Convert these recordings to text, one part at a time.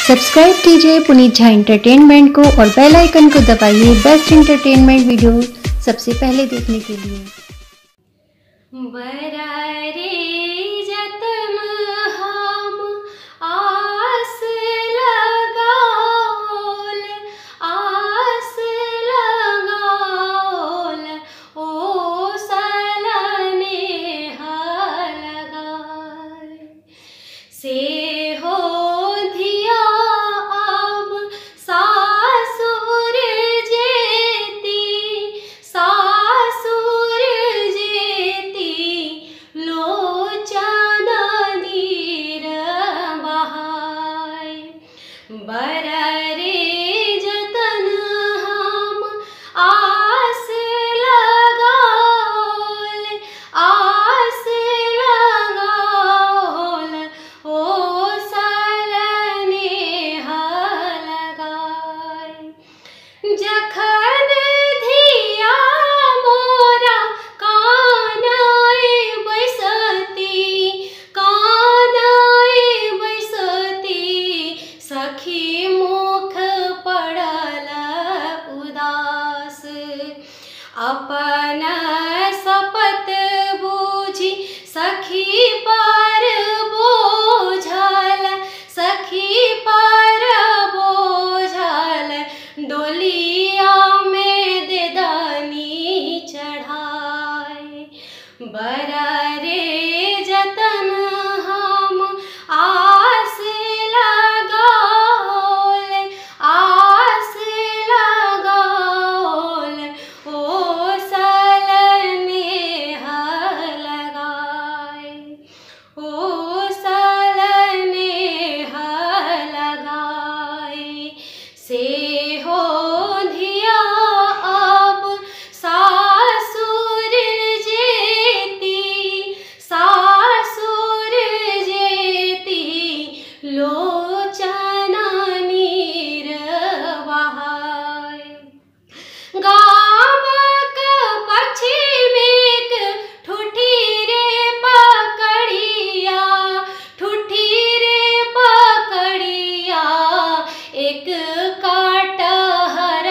Subscribe कीजिए पुनीत Jha entertainment को और बेल आइकन को दबाइए बेस्ट एंटरटेनमेंट वीडियो सबसे पहले देखने के लिए। से हो धिया अब सासुर जेती, सासुर जेती लोचन नीर बहाय। बररे जतन हम आस लगाओल, आस लगाओल ओ जखन धिया मोरा कानाए बैसती, कानाए बैसती सखी मुख पड़ल उदास। अपन सपत बूझी सखी पर बोझल, सखी पर बोझल डोलिया में देदानी चढ़ाए। बररे जतन हम आस लगाओल, आस लगाओल ओ सलनेह लगाए, ओ सलनेह लगाए। से हो धिया अब सासुर जेती, सासुर जेती लोचन नीर बहाय। गामक पश्चिमेक ठुठी रे पकड़िया, ठुठी रे पकड़िया एक काटहर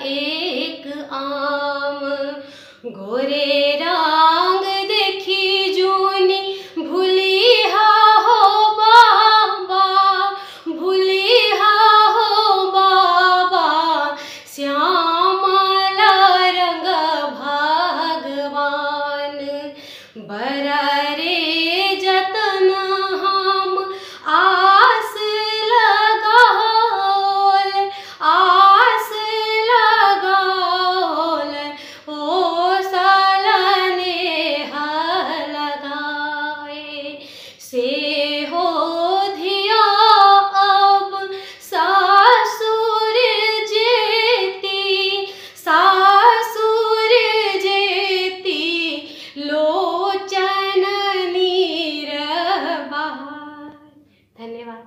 एक आम। गोरे रंग देखी जूनी भूलिहा हो बाबा, भूलिहा हो बाबा श्यामल रंग भगवान। बररे जतन हम आस लगाओल, आस लगाओल ओ सलनेह लगाए। से हो धिया अब सासुर जेती, सासुर जेती लोचन नीर बहाय। धन्यवाद।